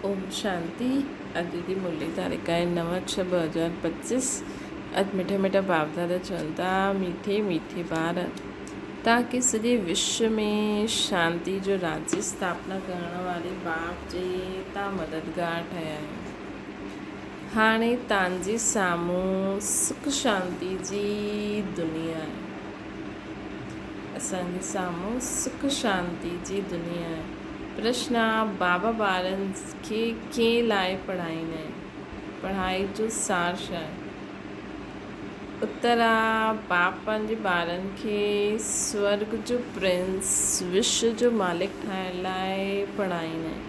اوم شانتي اڄ جي مرلي تاريخ آهي نو ڇهه 2025 اڄ مٺا مٺا باپ دادا چون ٿا ميٺي ميٺي ٻار توهان کي سڄي وشو ۾ شانتي جو راجيه اسٿاپنا ڪرڻ واري باپ جي تان مددگار ٺهيا آهيو هاڻي توهان جي سامهون سک شانتي جي دنيا آهي اسان جي سامهون سک شانتي جي دنيا آهي. پرشن، بابا ٻارن کي ڪنهن لاء پڙهائيندا آهن؟ پڙهائي جو سار ڇا آهي؟ اتر، باپ پنهنجي ٻارن کي سورڳ جو پرنس، وشو جو مالڪ ٺاهڻ لاء پڙهائيندا آهن.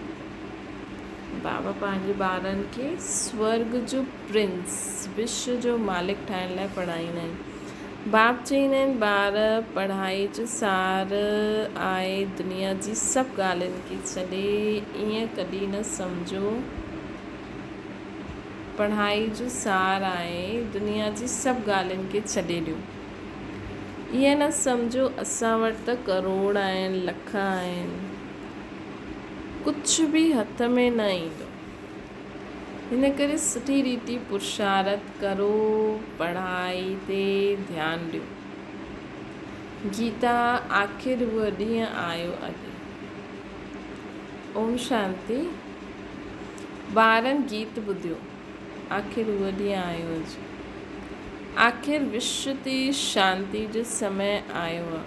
بابا پنهنجي ٻارن کي سورڳ جو پرنس، وشو جو مالڪ ٺاهڻ لاء پڙهائيندا آهن. باپ چئيندا آهن، ٻار، پڙهائي جو سار آهي، دنيا جي سڀ ڳالهين کي ڇڏي ائين ڪڏهن نه سمجهو، پڙهائي جو سار آهي، دنيا جي سڀ ڳالهين کي ڇڏي ڏيو. ائين نه سمجهو اسان وٽ ته ڪروڙ آهن، لک آهن، ڪجهه به هٿ ۾ نه ايندو. ان ڪري سٺي ريتي پرشارت ڪرو، پڙهائي تي ڌيان ڏيو. گيتا آخر اهو ڏينهن آيو اڄ. اوم شانتي. ٻارن گيت ٻڌيو. آخر اهو ڏينهن آيو اڄ. آخر وشو تي شانتي جو سمي آيو آ.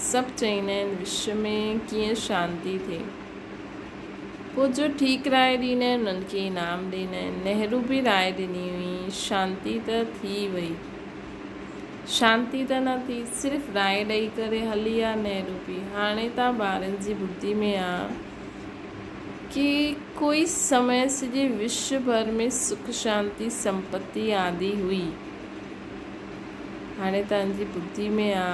سڀ چئيندا آهن وشو ۾ ڪيئن شانتي ٿئي. پوء جو ٺيڪ راء ڏيندا آهن انهن کي انعام ڏيندا آهن. نهرو به راء ڏني هئي، شانتي ته ٿي وئي. شانتي ته نه ٿي، صرف راء ڏئي ڪري هلي آ نهرو به. هاڻي تان ٻارن جي ٻڌي ۾ آ ڪي ڪوئي سمي سڄي وشو ڀر ۾ سک شانتي سمپتي آدي هئي. هاڻي توهان جي ٻڌي ۾ آ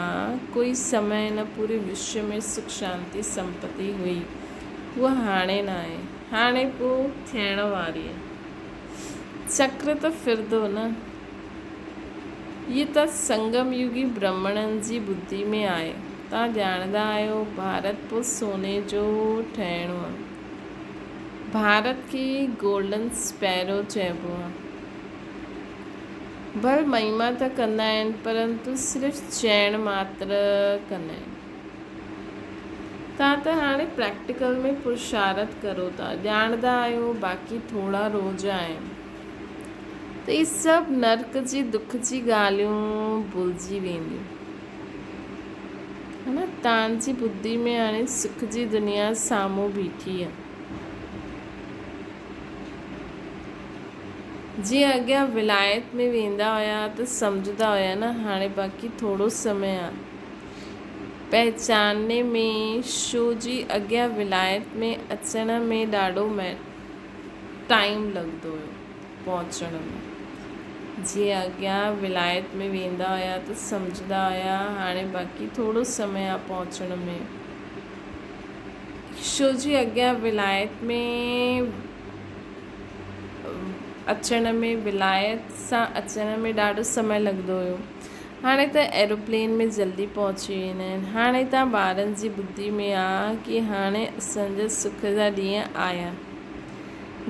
ڪوئي سمي نه پوري وشو ۾ سک شانتي سمپتي هئي اها هاڻي ناهي هاڻي پو ٿيڻ واري آ چڪر ته ڦرندو نه هي ته سنگم يگي برهمڻن جي ٻڌي ۾ آهي توهان ڄاڻندا آهيو ڀارت پو سوني جو ٺهڻو آ ڀارت کي گولڊن اسپيرو چئبو آ. ڀل مهما ته ڪندا آهن پرنتو صرف چئڻ ماتر ڪندا آهن. توهان ته هاڻي پريڪٽيڪل ۾ پرشارٿ ڪرو ٿا، ڄاڻندا آهيو باقي ٿورا روز آهن ته اهي سڀ نرڪ جي دک جي ڳالهيون ڀلجي وينديون. ها نه توهان جي ٻڌي ۾ هاڻي سک جي دنيا سامهون بيٺي آهي. جيئن اڳيان ولايت ۾ ويندا هيا ته سمجهندا هيا نه هاڻي باقي ٿورو سمي آ. پهچاني ۾ شو جي اڳيان ولايت ۾ اچڻ ۾ ڏاڍو ٽائيم لڳندو هيو پهچڻ ۾. جيئن اڳيان ولايت ۾ ويندا هيا ته سمجهندا هيا هاڻي باقي ٿورو سمي آ پهچڻ ۾. شو جي اڳيان ولايت ۾. اچڻ ۾ ولايت سان اچڻ ۾ ڏاڍو سمي لڳندو هيو. هاڻي ته ايروپلين ۾ جلدي پهچي ويندا آهن. هاڻي ته ٻارن جي ٻڌي ۾ آ ڪي هاڻي اسان جا سک جا ڏينهن آيا.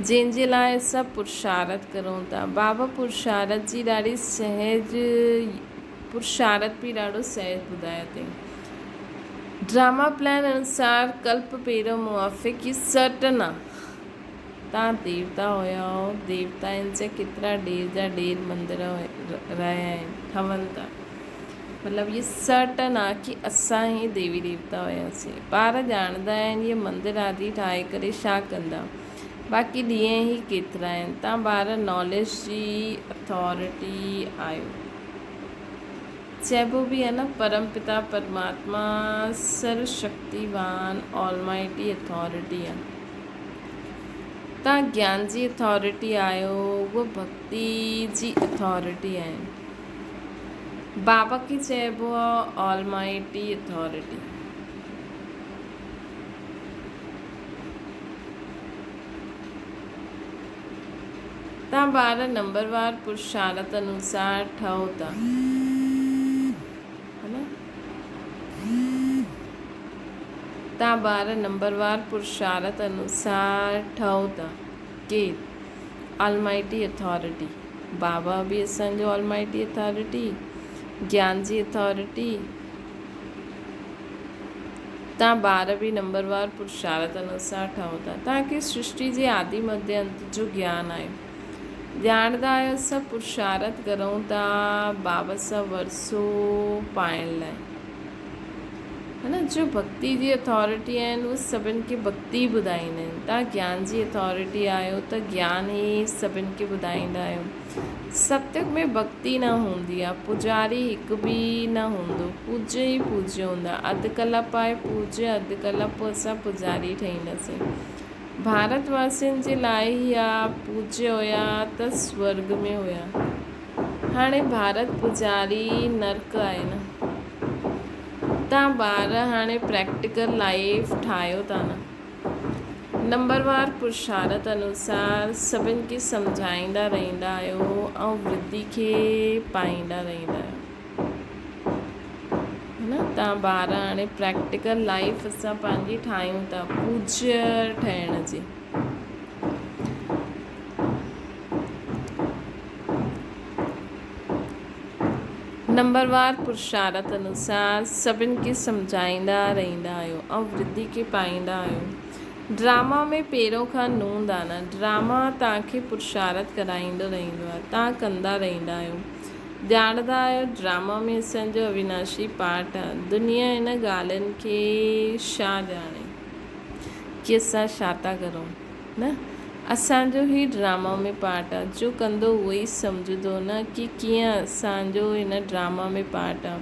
جنهن جي لاء اسان پرشارت ڪرون ٿا. بابا پرشارت جي ڏاڍي سهج پرشارت به ڏاڍو سهج ٻڌايو اٿئي. ڊراما پلان انوسار ڪلپ پيرو موافق هي سرٽن آ. تان ديوتا هيا هو. ديوتائن جا ڪيترا ڍير جا ڍير مندر رهيا آهن، ٺهن ٿا. مطلب هي سرٽن آ ڪي اسان ئي ديوي ديوتا هياسين. ٻار ڄاڻندا آهن اهي مندر آدي ٺاهي ڪري ڇا ڪندا. باقي ڏينهن ئي ڪيترا آهن. تان ٻار ناليج جي اٿارٽي آهيو. چئبو به آهي نه پرم پتا پرماتما سرو شڪتيوان آلمائٽي اٿارٽي آ. توهان گيان جي اٿارٽي آهيو، اهو ڀڳتي جي اٿارٽي آهي. بابا کي چئبو آهي آلمائٽي اٿارٽي. توهان ٻار نمبروار پرشارت انوسار ٺهو ٿا. تان ٻار نمبروار پرشارت انوسار ٺهو ٿا. ڪير؟ آلمائٽي اٿارٽي. بابا به اسان جو آلمائٽي اٿارٽي، گيان جي اٿارٽي. تان ٻار به نمبروار پرشارت انوسار ٺهو ٿا. توهان کي سرشٽي جي آدي مڌيه انت جو گيان آهي. ڄاڻندا آهيو اسان پرشارت ڪرون ٿا بابا سان ورثو پائڻ لاء. ها نه جو ڀڳتي جي اٿارٽي آهن اهي سڀن کي ڀڳتي ٻڌائيندا آهن. توهان گيان جي اٿارٽي آهيو ته گيان ئي سڀن کي ٻڌائيندا آهيو. ستيگ ۾ ڀڳتي نه هوندي آهي. پوڄاري هڪ به نه هوندو. پوڄ ئي پوڄ هوندا. اڌ ڪلپ آهي پوڄ اڌ ڪلپ پوء اسان پوڄاري ٺهينداسين. ڀارت واسين جي لاء اها پوڄ هيا ته سورڳ ۾ هيا. هاڻي ڀارت پوڄاري نرڪ آهي نه. تان ٻار هاڻي پريڪٽيڪل لائيف ٺاهيو ٿا نه. نمبروار پرشارت انوسار سڀن کي سمجهائيندا رهندا آهيو ۽ ورڌي کي پائيندا رهندا آهيو. نه تان ٻار هاڻي پريڪٽيڪل لائيف اسان پنهنجي ٺاهيون ٿا پوڄ ٺهڻ جي. نمبروار پرشارت انوسار سڀن کي سمجهائيندا رهندا آهيو ۽ ورڌي کي پائيندا آهيو. ڊراما ۾ پهريون کان نوند آ نه ڊراما توهان کي پرشارت ڪرائيندو رهندو آهي توهان ڪندا رهندا آهيو ڄاڻندا آهيو ڊراما ۾ اسان جو اويناشي پارٽ آ دنيا ان ڳالهين کي ڇا ڄاڻي ڪي اسان ڇا ٿا ڪرون. نه اسان جو هي ڊراما ۾ پارٽ آ جو ڪندو اهو ئي سمجهندو نه ڪي ڪيئن اسان جو هن ڊراما ۾ پارٽ آ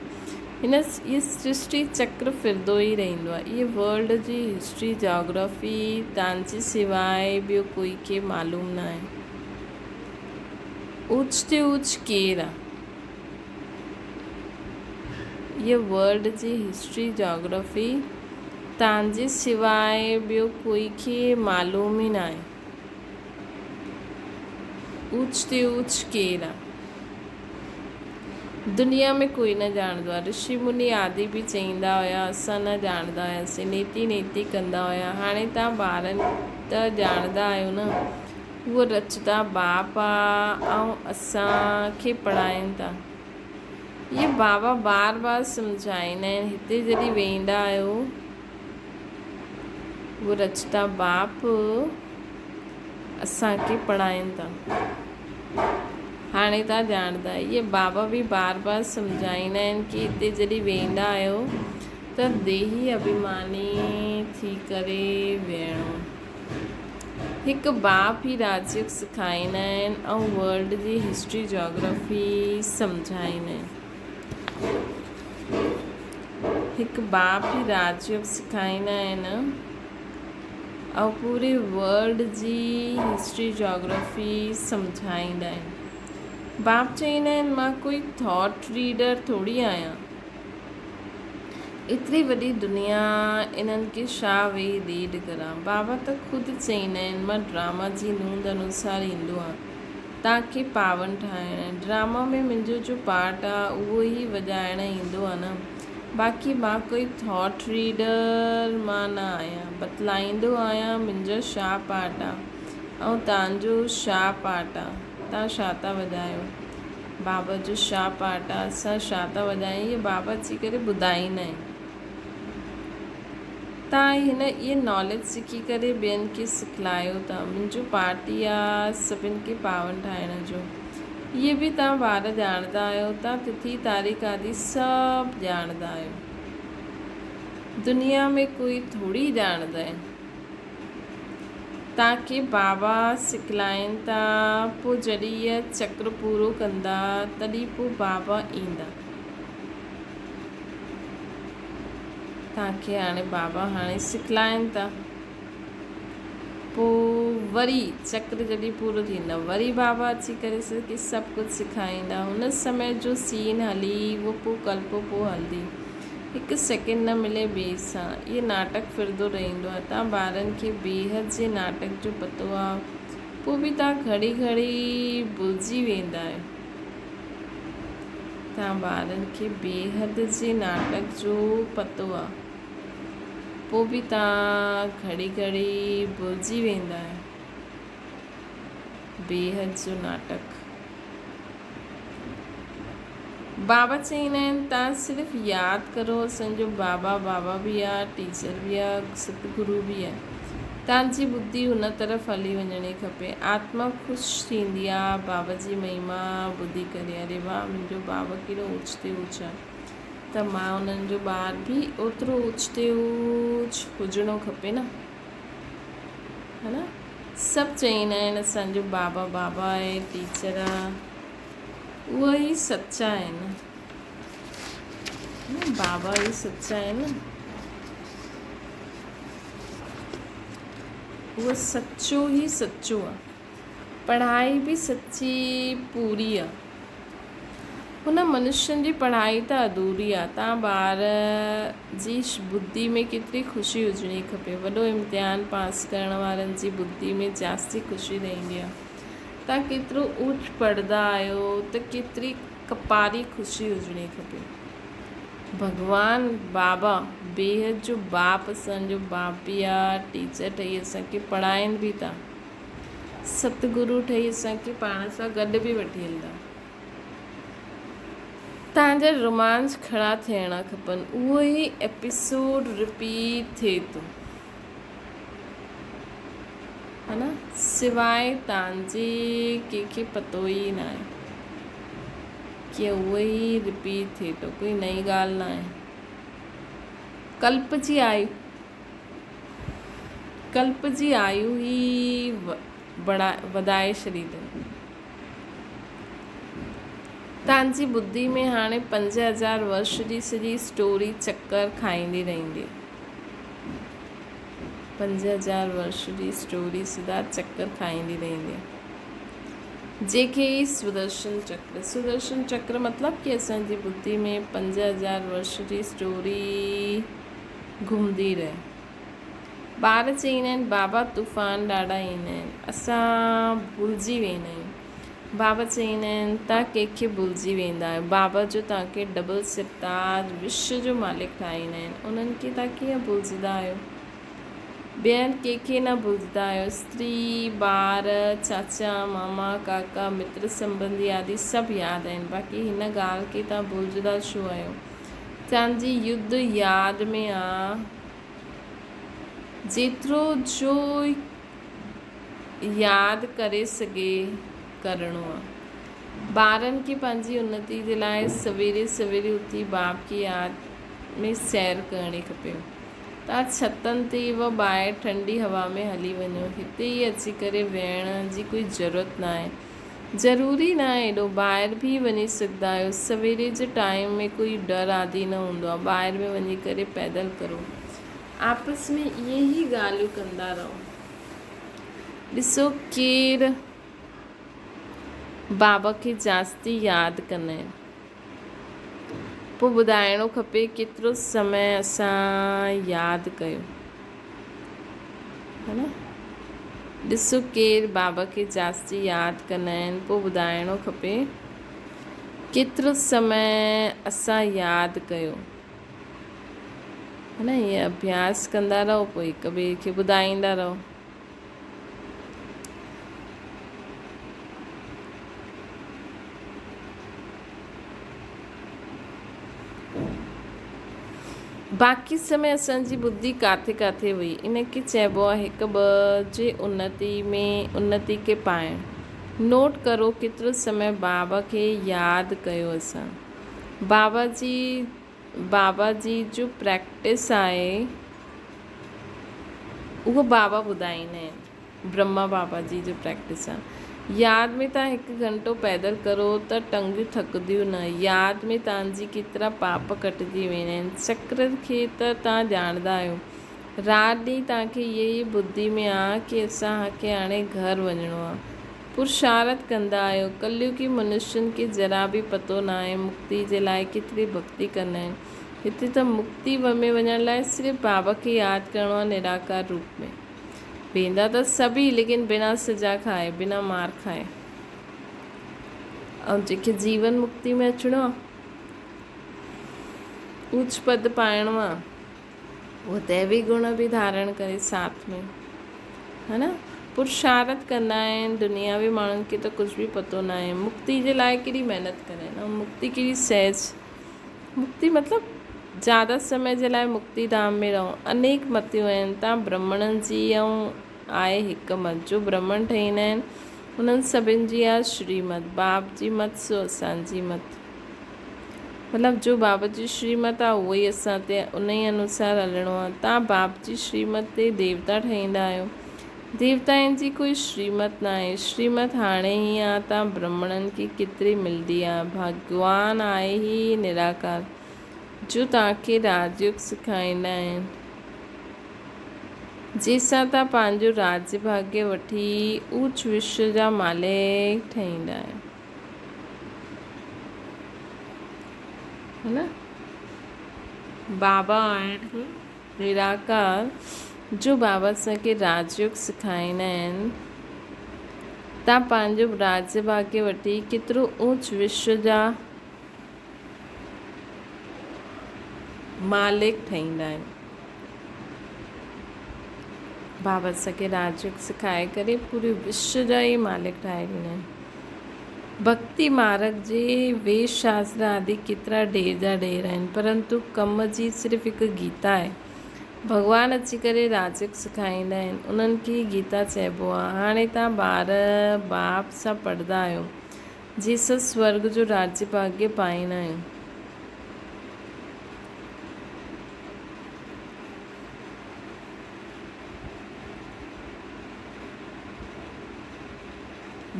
هن هي سرشٽي چڪر ڦرندو ئي رهندو آ هي ورلڊ جي هسٽري جاگرافي تان جي سواء ٻيو ڪوئي کي معلوم نه آهي اوچ تي اوچ ڪير آ هي ورلڊ جي هسٽري جاگرافي تان جي سواء ٻيو ڪوئي کي معلوم ئي ناهي. اوچ تي اوچ ڪير آ؟ دنيا ۾ ڪوئي نه ڄاڻندو آ. رشي مني آدي به چئيندا هيا اسان نه ڄاڻندا هياسين. نيتي نيتي ڪندا هيا. هاڻي تان ٻارن ته ڄاڻندا آهيو نه. هو رچتا باپ آ ۽ اسان کي پڙهائين ٿا. اهي بابا بار بار سمجهائيندا آهن هتي جڏهن ويندا آهيو اهو رچتا باپ اسان کي پڙهائين ٿا هاڻي ٿا ڄاڻندا اهي بابا به بار بار سمجهائيندا آهن ڪي هتي جڏهن ويندا آهيو ته ديهي اڀيماني ٿي ڪري ويهڻو هڪ باپ ئي راجيوگ سکائيندا آهن ۽ ورلڊ جي هسٽري جاگرافي سمجهائيندا آهن. هڪ باپ ئي راجيوگ سکائيندا آهن ۽ پوري ورلڊ جي هسٽري جاگرافي سمجهائيندا آهن. باپ چئيندا آهن مان ڪوئي ٿاٽ ريڊر ٿوري آهيان. ايتري وڏي دنيا انهن کي ڇا ويهي ريڊ ڪران. بابا ته خود چئيندا آهن مان ڊراما جي نوند انوسار ايندو آهيان توهان کي پاون ٺاهڻ. ڊراما ۾ منهنجو جو پارٽ آ اهو ئي وڄائڻ ايندو آ نه. باقي مان ڪوئي ٿاٽ ريڊر مان نه آهيان. بتلائيندو آهيان منهنجو ڇا پارٽ آ ۽ توهان جو ڇا پارٽ آ. توهان ڇا ٿا وڄايو. بابا جو ڇا پارٽ آ اسان ڇا ٿا وڄايون اهي بابا اچي ڪري ٻڌائيندا آهن تان هن اهي ناليج سکي ڪري ٻين کي سکلايو ٿا منهنجو پارٽ ئي آ سڀن کي پاون ٺاهڻ جو اهي به تان ٻار ڄاڻندا آهيو تان تٿي تاريخ آدي سڀ ڄاڻندا آهيو دنيا ۾ ڪوئي ٿوري ڄاڻندا آهن تاڪه بابا سکلائين ٿا پوء جڏهن اها چڪر پورو ڪندا تڏهن پوء بابا ايندا. تاڪه هاڻي بابا هاڻي سکلائين ٿا پوء وري چڪر جڏهن پورو ٿيندو وري بابا اچي ڪري سڀ ڪجهه سکائيندا. هن سمي جو سين هلي اهو پوء ڪلپو پوء هلندي. هڪ سيڪنڊ نه ملي ٻئي سان. اهي ناٽڪ ڦرندو رهندو آ. تان ٻارن کي بيحد جي ناٽڪ جو پتو آ. پوء به تان گهڙي گهڙي ڀلجي ويندا آهيو. تان ٻارن کي بيحد جي ناٽڪ جو پتو آ. پوء به توهان گهڙي گهڙي ڀلجي ويندا آهيو. بيحد جو ناٽڪ. بابا چئيندا آهن توهان صرف ياد ڪرو اسان جو بابا بابا به آ ٽيچر به آ ست گرو به آ توهان جي ٻڌي هن طرف هلي وڃڻي کپي آتما خوش ٿيندي آ بابا جي مهما ٻڌي ڪري اري واهه منهنجو بابا ڪيڏو اوچ تي اوچ آ ته مان انهن جو ٻار به اوترو اوچ تي اوچ هجڻو کپي نه ها نه سڀ چئيندا آهن اسان جو بابا بابا آهي ٽيچر آ اهي ئي سچا آهن بابا ئي سچا آهن اهو سچو ئي سچو آ پڙهائي به سچي پوري آ. هن منشين جي پڙهائي ته اڌوري آ. تان ٻار جي ٻڌي ۾ ڪيتري خوشي هجڻي کپي. وڏو امتحان پاس ڪرڻ وارن جي ٻڌي ۾ جاستي خوشي رهندي آ. تان ڪيترو اوچ پڙهندا آهيو ته ڪيتري ڪپاري خوشي هجڻي کپي. ڀڳوان بابا بيحد جو باپ اسان جو باپ به آ، ٽيچر ٺهي اسان کي پڙهائين به ٿا. ست گرو ٺهي اسان کي پاڻ سان گڏ به وٺي هلندا. توهان جا رومانچ کڙا ٿيڻا کپن. اهو ئي ايپيسوڊ رپيٽ ٿئي ٿو ها نه سواء توهان جي ڪنهن کي پتو ئي ناهي ڪي اهو ئي رپيٽ ٿئي ٿو ڪوئي نئين ڳالهه ناهي. ڪلپ جي آئي. ڪلپ جي آيو ئي وڌائي ڇڏي اٿن. توهان جي ٻڌي ۾ هاڻي 5000 ورش جي سڄي اسٽوري چڪر کائيندي رهندي. 5000 ورش جي اسٽوري سدا چڪر کائيندي رهندي. جنهن کي ئي سودرشن چڪر، سودرشن چڪر مطلب ڪي اسان جي ٻڌي ۾ 5000 ورش جي اسٽوري گهمندي رهي. ٻار چئيندا آهن، بابا طوفان ڏاڍا ايندا آهن، اسان ڀلجي ويندا آهيون. بابا چئيندا آهن، توهان ڪنهن کي ڀلجي ويندا آهيو؟ بابا جو توهان کي ڊبل سرتاج وشو جو مالڪ ٺاهيندا آهن، انهن کي توهان ڪيئن ڀلجندا آهيو؟ ٻين ڪنهن کي نه ڀلجندا آهيو. استري، ٻار، چاچا، ماما، ڪاڪا، متر سنٻنڌي آدي سڀ ياد آهن، باقي هن ڳالهه کي توهان ڀلجندا ڇو آهيو؟ چاندي يڌ ياد ۾ آ، جيترو جو ياد ڪري سگهي ڪرڻو آ. ٻارن کي پنهنجي انتي جي لاء سويري سويري اٿي باپ کي ياد ۾ سير ڪرڻي کپي. تان ڇتن تي و ٻاهر ٺنڊي هوا ۾ هلي وڃو. هتي ئي اچي ڪري ويهڻ جي ڪوئي ضرورت ناهي. ضروري ناهي ايڏو ٻاهر به وڃي سگهندا آهيو سويري جي ٽائيم ۾ ڪوئي ڊر آدي نه هوندو آهي ٻاهر ۾ وڃي ڪري پيدل ڪرو آپس ۾ اهي ئي ڳالهيون ڪندا رهو ڏسو ڪير بابا کي جاستي ياد ڪندا آهن پوء ٻڌائڻو کپي ڪيترو سمي اسان ياد ڪيو ها نه ڏسو ڪير بابا کي جاستي ياد ڪندا آهن پوء ٻڌائڻو کپي ڪيترو سمي اسان ياد ڪيو ها نه ائين اڀياس ڪندا رهو پوء هڪ ٻئي کي ٻڌائيندا رهو. باقي سمي اسان جي ٻڌي ڪاٿي ڪاٿي هئي. ان کي چئبو آهي هڪ ٻه جي انتي ۾ انتي کي پائڻ. نوٽ ڪرو ڪيترو سمي بابا کي ياد ڪيو اسان. بابا جي بابا جي جو پريڪٽس آهي اهو بابا ٻڌائيندا آهن. برهما بابا جي جو پريڪٽس آ. ياد ۾ تان هڪ گهنٽو پيدل ڪرو ته ٽنگيون ٿڪنديون نه. ياد ۾ تان جي ڪيترا پاپ ڪٽجي ويندا آهن. چڪر کي ته تان ڄاڻندا آهيو. رات ڏينهن تان کي اهي ئي ٻڌي ۾ آ ڪي اسان کي هاڻي گهر وڃڻو آ. پرشارٿ ڪندا آهيو. ڪليوگي منشين کي ذرا به پتو ناهي مڪتي جي لاء ڪيتري ڀڳتي ڪندا آهن. هتي ته مڪتي ۾ وڃڻ لاء صرف بابا کي ياد ڪرڻو آ نراڪار روپ ۾. ويندا ته سڀ ئي ليڪن بنا سزا کائي، بنا مار کائي. ۽ جنهن کي جيون مڪتي ۾ اچڻو آ، اوچ پد پائڻو آ، اهو ديوي گڻ به ڌارڻ ڪري ساٿ ۾ ها نه پرشارٿ ڪندا آهن دنياوي ماڻهن کي ته ڪجهه به پتو نه آهي مڪتي جي لاء ڪيڏي محنت ڪندا آهن ۽ مڪتي ڪيڏي سهج مڪتي مطلب زياده سمي جي لاء مڪتي ڌام ۾ رهو انيڪ متيون آهن تان برهمڻن جي ۽ آهي هڪ مت جو برهمڻ ٺهيندا آهن انهن سڀن جي آهي شريمت باپ جي مت سو اسان جي مت مطلب جو باب جي شريمت آ اهو ئي اسان تي انهي انوسار هلڻو آ. تان باب جي شريمت تي ديوتا ٺهيندا آهيو. ديوتائن جي ڪوئي شريمت ناهي. شريمت هاڻي ئي آ تان برهمڻن کي ڪيتري ملدي آ. ڀڳوان آهي ئي نراڪار جو تان کي راجيوگ سکائيندا آهن. جنهن سان تان پنهنجو راجيه ڀاڳيه وٺي اوچ وشو جا مالڪ ٺهيندا آهيو. بابا آهن نراڪار جو بابا اسان کي راجيوگ سکائيندا آهن تان پنهنجو راجيه ڀاڳيه وٺي ڪيترو اوچ وشو جا مالڪ ٺهيندا آهن بابا اسان کي راجيوگ سکائي ڪري پوري وشو جا ئي مالڪ ٺاهي ڏيندا آهن. ڀڳتي مارڳ جي ويد شاستر آدي ڪيترا ڍير جا ڍير آهن، پرنتو ڪم جي صرف هڪ گيتا آهي. ڀڳوان اچي ڪري راجيوگ سکائيندا آهن، انهن کي ئي گيتا چئبو آهي. هاڻي توهان ٻار باپ سان پڙهندا آهيو، جي سان سورڳ جو راجيه ڀاڳيه پائيندا آهيون.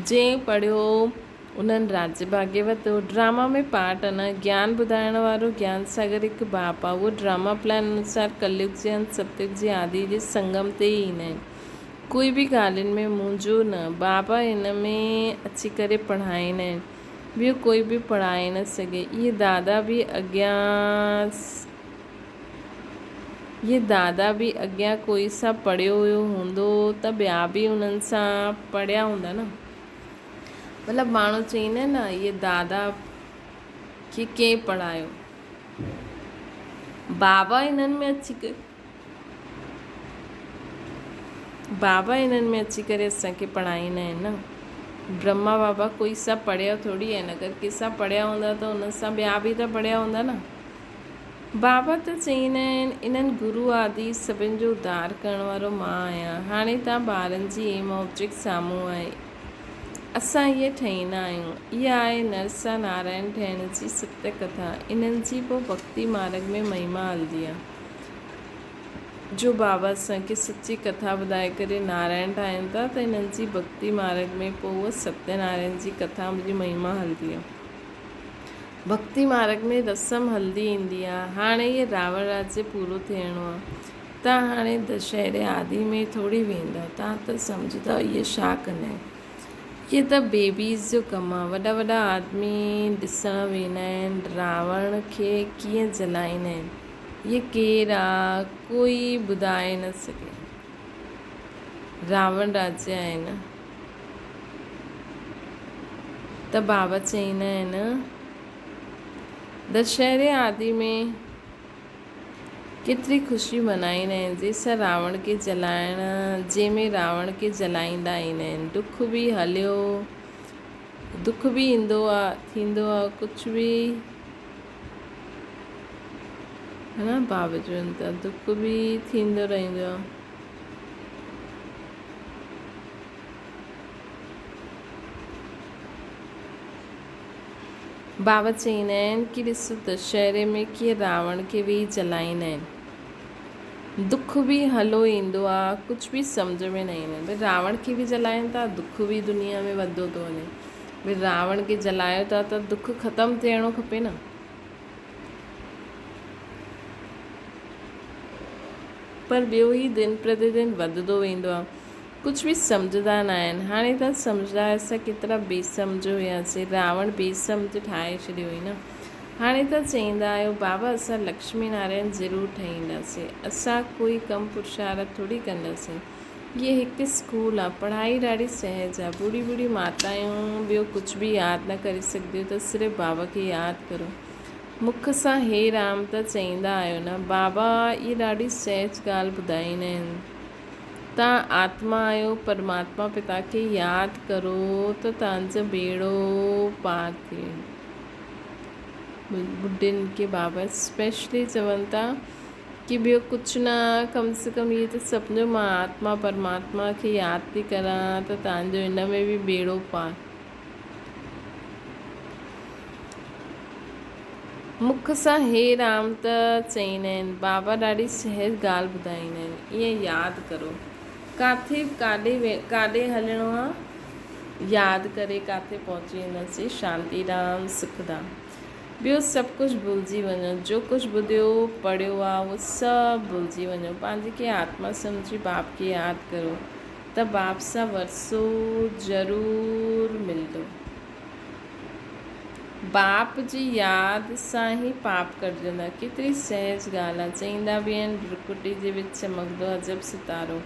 جنهن پڙهيو انهن راجيه ڀاڳيه ورتو. ڊراما ۾ پارٽ انا گيان ٻڌائڻ وارو گيان ساگر هڪ باپ آ. اهو ڊراما پلان انوسار ڪليگ جي انت ستيگ جي آدي جي سنگم تي ئي ايندا آهن. ڪوئي به ڳالهين ۾ منهنجو نه. بابا هن ۾ اچي ڪري پڙهائيندا آهن. ٻيو ڪوئي به پڙهائي نه سگهي. اهي دادا به اڳيان. اهي دادا به اڳيان ڪوئي سان پڙهيو هيو هوندو ته ٻيا به انهن سان پڙهيا هوندا نه. مطلب ماڻهو چئيندا آهن نه اهي دادا کي ڪنهن پڙهايو. بابا انهن ۾ اچي ڪري بابا انهن ۾ اچي ڪري اسان کي پڙهائيندا آهن نه. برهما بابا ڪوئي سان پڙهيا ٿوري آهن اگر ڪنهن سان پڙهيا هوندا ته انهن سان ٻيا به ته پڙهيا هوندا نه. بابا ته چئيندا آهن، انهن گرو آدي سڀن جو اڌار ڪرڻ وارو مان آهيان. هاڻي توهان ٻارن جي ايم آبجيڪٽ سامهون آهي. اسان اهي ٺهيندا آهيون. اها آهي نر سان نارائڻ ٺهڻ جي ستيه ڪٿا. انهن جي پوء ڀڳتي مارڳ ۾ مهما هلندي آهي. جو بابا اسان کي سچي ڪٿا ٻڌائي ڪري نارائڻ ٺاهين ٿا ته انهن جي ڀڳتي مارڳ ۾ پوء اها ستيه نارائڻ جي ڪٿا جي مهما هلندي آهي. ڀڳتي مارڳ ۾ رسم هلندي ايندي آ. هاڻي هي راوڻ راجيه پورو ٿيڻو آ. تان هاڻي دشهري آدي ۾ ٿوري ويندؤ. تان ته سمجهندؤ اهي ڇا ڪندا آهن. اهي ته بيبيز جو ڪم آ. وڏا وڏا آدمي ڏسڻ ويندا آهن راوڻ کي ڪيئن جلائيندا آهن. اهي ڪير آ ڪوئي ٻڌائي نه سگهي. راوڻ راجيه آهي نه. ته بابا چئيندا آهن، دشهري آدي ۾ ڪيتري خوشي منائيندا آهن، جنهن سان راوڻ کي جلائڻ، جنهن ۾ راوڻ کي جلائيندا ايندا آهن. دک به هليو، دک به ايندو آ، ٿيندو آ، ڪجهه به ها نه بابا چون ٿا دک به ٿيندو رهندو آ. بابا چئيندا آهن ڪي ڏس دشهري ۾ ڪيئن راوڻ کي ويهي جلائيندا آهن. دک به هلو ايندو آ ڪجهه به سمجهه ۾ نه ايندو آهي. ڀئي راوڻ کي به جلائين ٿا دک به دنيا ۾ وڌندو ٿو وڃي. ڀئي راوڻ کي جلايو ٿا ته دک ختم ٿيڻو کپي نه. پر ٻيو هي دن پرتي دن وڌندو ويندو آ. ڪجهه به سمجهندا نه آهن. هاڻي ته سمجهندا اسان ڪيترا بي سمجهه هياسين. راوڻ بي سمجهه ٺاهي ڇڏيو هئي نه. هاڻي ته چئيندا آهيو بابا اسان لڪشمي نارائڻ ضرور ٺهينداسين. اسان ڪوئي ڪم پرشارٿ ٿوري ڪنداسين. هيء هڪ اسڪول آ. پڙهائي ڏاڍي سهج آ. ٻوڙي ٻوڙي ماتايون ٻيو ڪجهه به ياد نه ڪري سگهنديون ته صرف بابا کي ياد ڪرو. مک سان هي رام ته چئيندا آهيو نه. بابا اهي ڏاڍي سهج ڳالهه ٻڌائيندا آهن. توهان آتما آهيو، پرماتما پتا کي ياد ڪرو ته توهان جو ٻيڙو پار ٿي ويندو. ٻڍين کي بابا اسپيشلي چون ٿا ڪي ٻيو ڪجهه نه ڪم سي ڪم اهي ته سمجهو مان آتما پرماتما کي ياد ٿي ڪران ته توهان جو ان ۾ به ٻيڙو پار. مک سان هي رام ته چئيندا آهن. بابا ڏاڍي سهج ڳالهه ٻڌائيندا آهن. ائين ياد ڪرو. ڪاٿي ڪاڏي ڪاڏي هلڻو آ ياد ڪري ڪاٿي پهچي وينداسين. شانتي ڌام سک ڌام. ٻيو سڀ ڪجهه ڀلجي وڃو. جو ڪجهه ٻڌيو پڙهيو آ اهو سڀ ڀلجي وڃو. پنهنجي کي آتما سمجهي باپ کي ياد ڪرو. ته باپ سان ورثو ضرور ملندو. باپ جي ياد سان ئي پاپ ڪٽجندا. ڪيتري سهج ڳالهه آ. چئيندا به آهن ڀرڪٽي جي وچ چمڪندو عجب ستارو.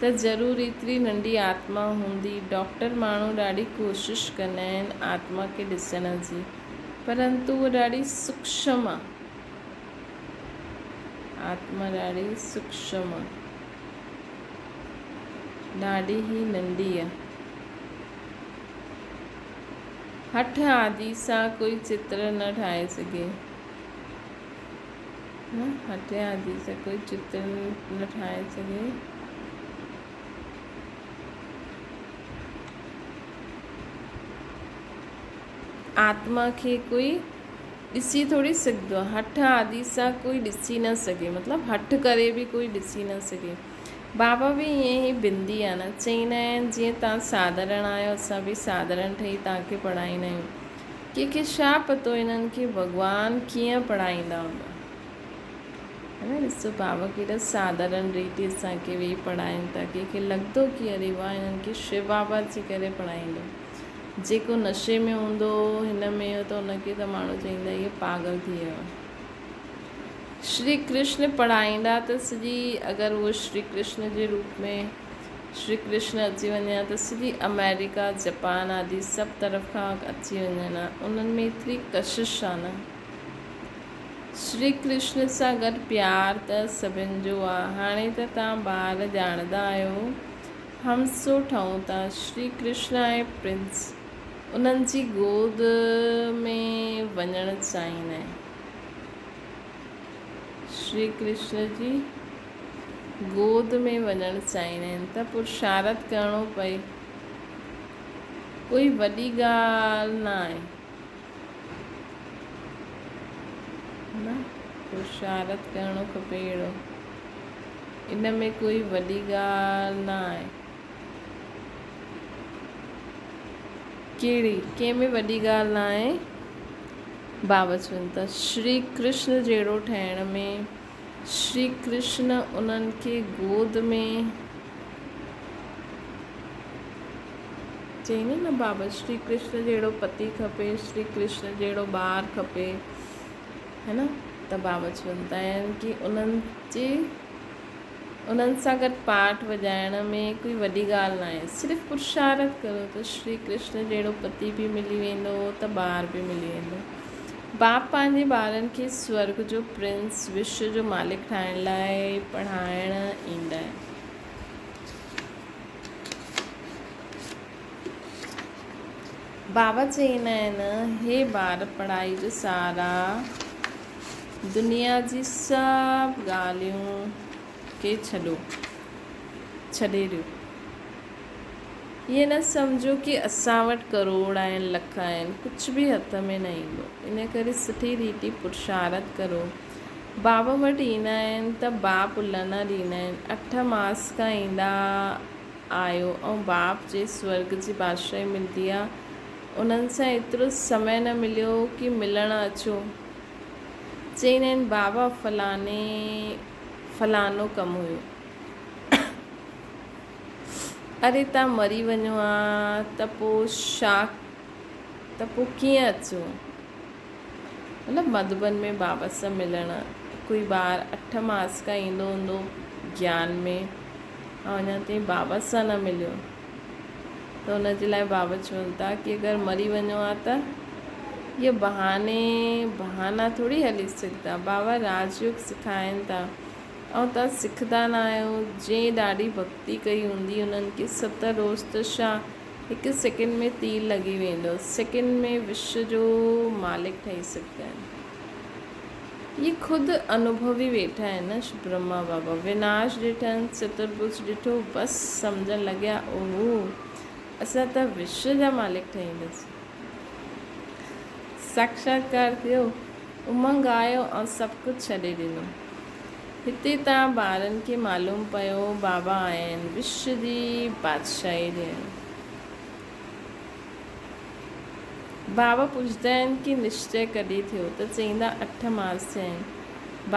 ته ضرور ايتري ننڍي آتما هوندي. ڊاڪٽر ماڻهو ڏاڍي ڪوشش ڪندا آهن آتما کي ڏسڻ جي. پرنتو اهو ڏاڍي سوڪشم آ. آتما ڏاڍي سوڪشم آ. ڏاڍي ئي ننڍي آ. هٺ آدي سان ڪوئي چتر نه ٺاهي سگهي. نه هٺ آدي سان ڪوئي چتر نه ٺاهي سگهي. آتما کي ڪوئي ڏسي ٿوري سگهندو آهي. هٺ آدي سان ڪوئي ڏسي نه سگهي. مطلب هٺ ڪري به ڪوئي ڏسي نه سگهي. بابا به ائين ئي بندي آهي نه. چئيندا آهن جيئن توهان ساڌارڻ آهيو اسان به ساڌارڻ ٺهي توهان کي پڙهائيندا آهيون. ڪنهن کي ڇا پتو انهن کي ڀڳوان ڪيئن پڙهائيندا هوندا. هي نه ڏسو بابا ڪيڏا ساڌارڻ ريتي اسان کي ويهي پڙهائين ٿا. ڪنهن کي لڳندو ڪي اري واهه انهن کي شو بابا اچي ڪري پڙهائيندو. جيڪو نشي ۾ هوندو هو هن ۾ هو ته ان کي ته ماڻهو چئيندا اهو پاڳل ٿي ويو آهي. شري ڪرشن پڙهائيندا ته سڄي اگر اهو شري ڪرشن جي روپ ۾ شري ڪرشن اچي وڃي ها ته سڄي آمريڪا جپان آدي سڀ طرف کان اچي وڃن ها انهن ۾ ايتري ڪشش آ نه. شري ڪرشن سان گڏ پيار ته سڀن جو آ. هاڻي ته توهان ٻار ڄاڻندا آهيو. هم سو ٺهون ٿا. شري ڪرشن ۽ پرنس انهن جي گود ۾ وڃڻ چاهيندا آهن. شري ڪرشن جي گود ۾ وڃڻ چاهيندا آهن ته پرشارت ڪرڻو پئي. ڪوئي وڏي ڳالهه نه آهي. نه پرشارت ڪرڻو کپي اهڙو. ان ۾ ڪوئي وڏي ڳالهه نه آهي. ڪهڙي؟ ڪنهن ۾ وڏي ڳالهه نه آهي؟ بابا چون ٿا، شري ڪرشن جهڙو ٺهڻ ۾، شري ڪرشن انهن کي گود ۾. چئين نه بابا، شري ڪرشن جهڙو پتي کپي، شري ڪرشن جهڙو ٻار کپي. هي نه ته بابا چون ٿا آهن ڪي انهن جي انهن سان گڏ پاٺ وڄائڻ ۾ ڪوئي وڏي ڳالهه ناهي صرف پرشارٿ ڪرو ته شري ڪرشن جهڙو پتي به ملي ويندو ته ٻار به ملي ويندو باپ پنهنجي ٻارن کي سورگ جو پرنس وشو جو مالڪ ٺاهڻ لاء پڙهائڻ ايندا آهن. بابا چئيندا آهن، هي ٻار پڙهائي جو سهارا دنيا جي سڀ ڳالهيون کي ڇڏو، ڇڏي ڏيو. ائين نه سمجهو ڪي اسان وٽ ڪروڙ آهن، لک آهن، ڪجهه به هٿ ۾ نه ايندو. ان ڪري سٺي ريتي پرشارٿ ڪرو. بابا وٽ ايندا آهن ته باپ الهنا ڏيندا آهن. اٺ ماس کان ايندا آيو ۽ باپ جي سورڳ جي بادشاهي ملندي آ. انهن سان ايترو سمي نه مليو ڪي ملڻ اچو. چئيندا آهن بابا فلاني فلانو ڪم هيو. اري تان مري وڃو ها ته پو شا ته پو ڪيئن اچو. مطلب مڌوبن ۾ بابا سان ملڻ ڪوئي ٻار اٺ ماس کان ايندو هوندو گيان ۾ ۽ اڃا تائين بابا سان نه مليو ته ان جي لاء بابا چون ٿا ڪي اگر مري وڃو ها ته اهي بهاني بهانا ٿوري هلي سگهندا. بابا راج يوگ سکائين ٿا ۽ توهان سکندا نه آهيو. جنهن ڏاڍي ڀڳتي ڪئي هوندي انهن کي ست روز ته ڇا هڪ سيڪنڊ ۾ تير لڳي ويندو. سيڪنڊ ۾ وشو جو مالڪ ٺهي سگهندا آهن. اهي خود انوڀوي ويٺا آهن نه برهما بابا وناش ڏٺن، چترڀج ڏٺو، بس سمجهڻ لڳيا اوهو اسان ته وشو جا مالڪ ٺهينداسين. ساڪشاتڪار ٿيو، امنگ آيو ۽ سڀ ڪجهه ڇڏي ڏنو. هتي تان ٻارن کي معلوم پيو بابا آيا آهن وشو جي بادشاهي ڏيڻ. بابا پڇندا آهن ڪي نشچي ڪڏهن ٿيو ته چئيندا اٺ ماس ٿيا آهن.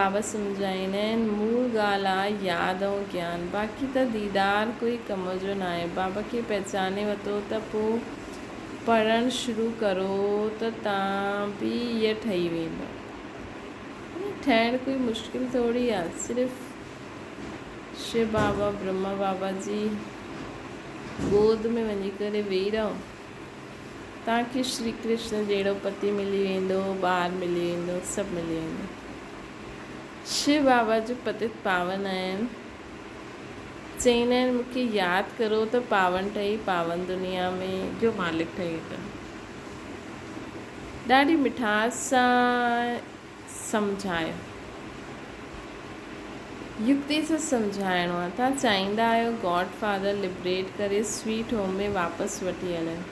بابا سمجهائيندا آهن مول ڳالهه آ ياد ۽ گيان باقي ته ديدار ڪوئي ڪم جو ناهي. بابا کي پهچاني وتو ته پو پڙهڻ شروع ڪرو ته تان به ائين ٺهي ويندؤ. ٺهڻ ڪوئي مشڪل ٿوري آ صرف شو بابا برهما بابا جي گود ۾ وڃي ڪري ويهي رهو. توهان کي شري ڪرشن جهڙو پتي ملي ويندو، ٻار ملي ويندو، سڀ ملي ويندو. شو بابا جو پتت پاون آهن. چئيندا آهن مون کي ياد ڪرو ته پاون ٺهي پاون دنيا ۾ جو مالڪ ٺهي ويندو. ڏاڍي مٺاس سان سمجهايو. يڪتي سان سمجهائڻو آهي. توهان چاهيندا آهيو گاڊ فادر لبريٽ ڪري سويٽ هوم ۾ واپس وٺي هلن.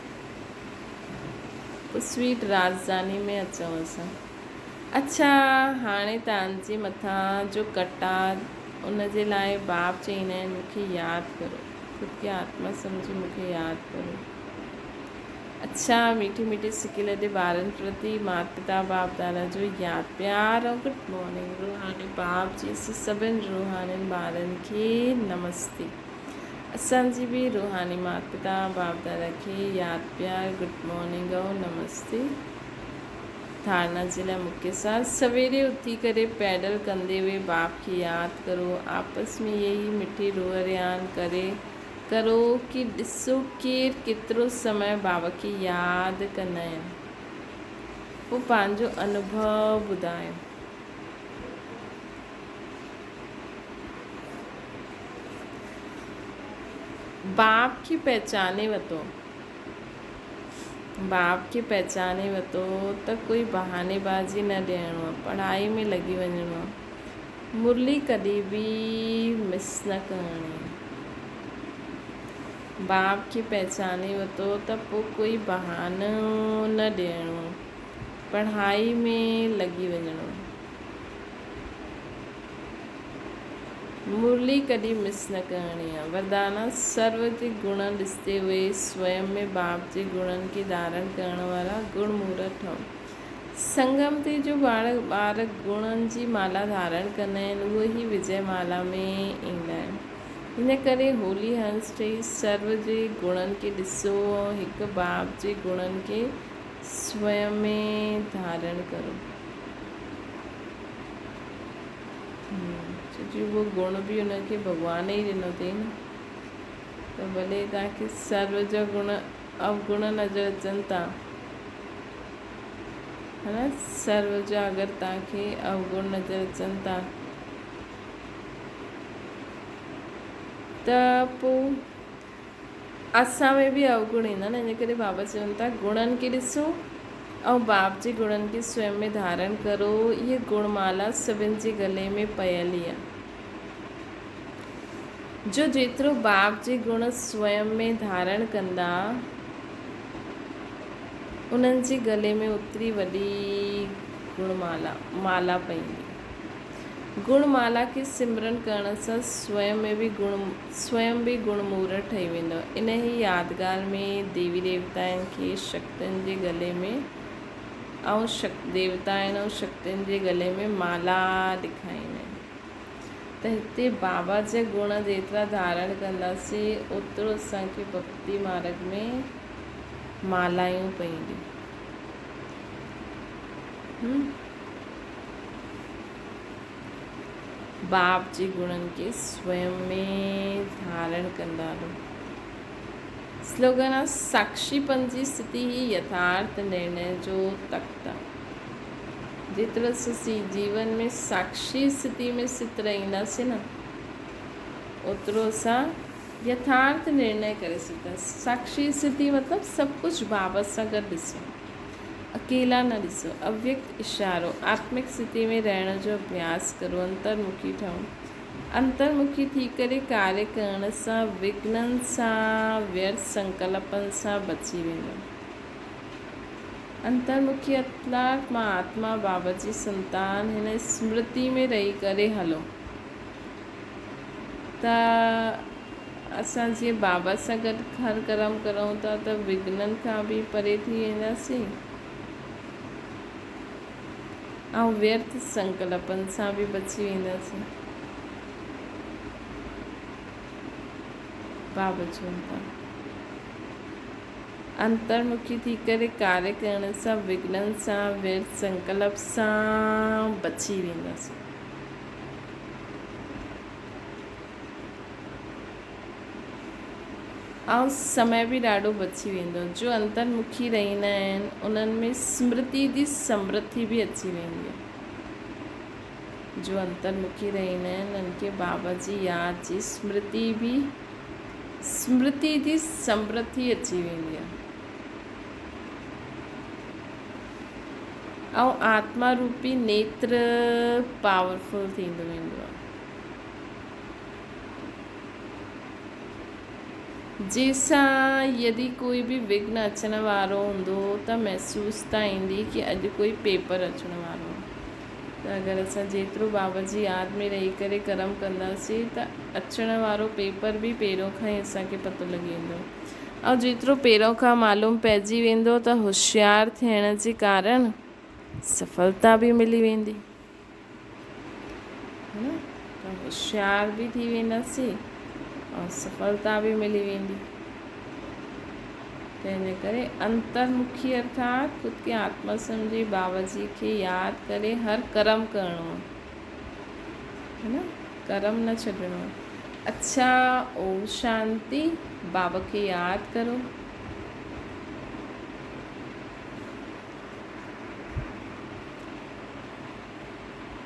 پوء سويٽ راڄڌاني ۾ اچون اسان. اڇا هاڻي توهان جي مٿان جو ڪٽ آ ان جي لاء باپ چئيندا آهن مون کي ياد ڪرو. خود کي آتما سمجهي مون کي ياد ڪرو. اڇا ميٺي ميٺي سڪي لڏي ٻارن پرتي مات پتا باپ دادا جو ياد پيار ۽ گڊ مارننگ روحاني باپ جي سڀن روحانين ٻارن کي نمستي اسان جي به روحاني مات پتا باپ دادا کي ياد پيار گڊ مارننگ ۽ نمستي ڌارنا جي لاء مکيه سار سويري اٿي ڪري پيڊل ڪندي هوئي باپ کي ياد ڪرو آپس ۾ يهي مٺي روح ريان ڪري ڪرو ڪي ڏسو ڪير ڪيترو سمي بابا کي ياد ڪندا آهن پوء پنهنجو انوڀو ٻڌايو. باپ کي پهچاني وتو باپ کي پهچاني وتو ته ڪوئي بهاني بازي نه ڏيڻو آ پڙهائي ۾ لڳي وڃڻو آ. مرلي ڪڏهن به مس نه ڪرڻي. باپ کي پهچاني وتو ته پو ڪوئي بهانو نه ڏيڻو. پڙهائي ۾ لڳي وڃڻو. مرلي ڪڏهن مس نه ڪرڻي آ. وردانا، سرو جي گڻ ڏسندي هوئي سويم ۾ باپ جي گڻن کي ڌارڻ ڪرڻ وارا گڻ مورت ٺهو. سنگم تي جو ٻار گڻن جي مالا ڌارڻ ڪندا آهن، اهي ئي وجئه مالا ۾ ايندا آهن. ان ڪري هولي هنس چئي سرو جي گڻن کي ڏسو ۽ هڪ باپ جي گڻن کي سوئم ۾ ڌارڻ ڪرو. ڇو جو اهو گڻ به ان کي ڀڳوان ئي ڏنو اٿئي نه. ته ڀلي توهان کي سرو جا گڻ اوگڻ نظر اچن ٿا. ها سرو جا اگر توهان کي اوگڻ نظر اچن ٿا ته پوء اسان ۾ به اوگڻ ايندا نه ان ڪري بابا چون ٿا گڻن کي ڏسو ۽ باپ جي گڻن کي سوئم ۾ ڌارڻ ڪرو اهي گڻ مالا سڀن جي گلي ۾ پيل ئي آهي جو جيترو باپ جي گڻ سوئم ۾ ڌارڻ ڪندا انهن جي گلي ۾ اوتري وڏي گڻ مالا مالا پئيندي. گڻ مالا کي سمرن ڪرڻ سان سوئم ۾ به گڻ سوئم به گڻ مورت ٺهي ويندو. انهيء يادگار ۾ ديوي ديوتائن کي شڪتين جي گلي ۾ ۽ ديوتائن ۽ شڪتين جي گلي ۾ مالا ڏيکاريندا آهن. ته هتي بابا جا گڻ جيترا ڌارڻ ڪنداسين اوترو اسان کي ڀڳتي مارڳ ۾ مالايون پونديون. باپ جي گڻن کي سوئم ۾ ڌارڻ ڪندا رهو. سلوگن آ ساڪشيپن جي اسٿتي ئي يٿارٿ نرڻي جو تخت آ. جيترو اسين جيون ۾ ساڪشي اسٿتي ۾ اسٿت رهنداسين نه اوترو اسان يٿارٿ نرڻي ڪري سگهنداسين. ساڪشي اسٿتي مطلب سڀ ڪجهه بابت سان گڏ ڏسو. اڪيلا نه ڏسو. اويڪت اشارو، آتمڪ اسٿتي ۾ رهڻ جو اڀياس ڪرو، انترمکي ٺهو. انترمکي ٿي ڪري ڪاريه ڪرڻ سان وگهنن سان ويرٿ سنڪلپن سان بچي ويندو. انترمکي اتلاٽ مان آتما بابا جي سنتان هن اسمرتي ۾ رهي ڪري هلو ته اسان جيئن بابا سان گڏ هر ڪرم ڪرون ٿا ته وگهنن کان به پري ٿي وينداسين. ۽ ويرٿ سنڪلپن سان به بچي وينداسين. بابا چون ٿا. انترمکي ٿي ڪري ڪاريه ڪرڻ سان وگهنن سان ويرٿ سنڪلپ سان بچي وينداسين. ۽ سمي به ڏاڍو بچي ويندو. جو انترمکي رهندا آهن، انهن ۾ سمرتي جي سمرٿي به اچي ويندي آهي. جو انترمکي رهندا آهن، انهن کي بابا جي ياد جي سمرتي به سمرتي جي سمرٿي اچي ويندي آهي. ۽ آتما روپي نيتر پاورفل ٿيندو ويندو آهي. جنهن سان يدي ڪوئي به وگهن اچڻ وارو هوندو ته محسوس ته ايندي ڪي اڄ ڪوئي پيپر اچڻ وارو آهي ته اگر اسان جيترو بابا جي ياد ۾ رهي ڪري ڪرم ڪنداسين ته اچڻ وارو پيپر به پهريون کان ئي اسان کي پتو لڳي ويندو ۽ جيترو پهريون کان معلوم پئجي ويندو ته هوشيار ٿيڻ جي ڪارڻ سڦلتا به ملي ويندي. ها ته هوشيار به ٿي وينداسين ۽ سڦلتا به ملي ويندي. تنهن جي ڪري انترمکي ارٿات خود کي آتما سمجهي بابا جي کي ياد ڪري هر ڪرم ڪرڻو آهي. ها نه ڪرم نه ڇڏڻو آهي. اڇا اوم شانتي بابا کي ياد ڪرو.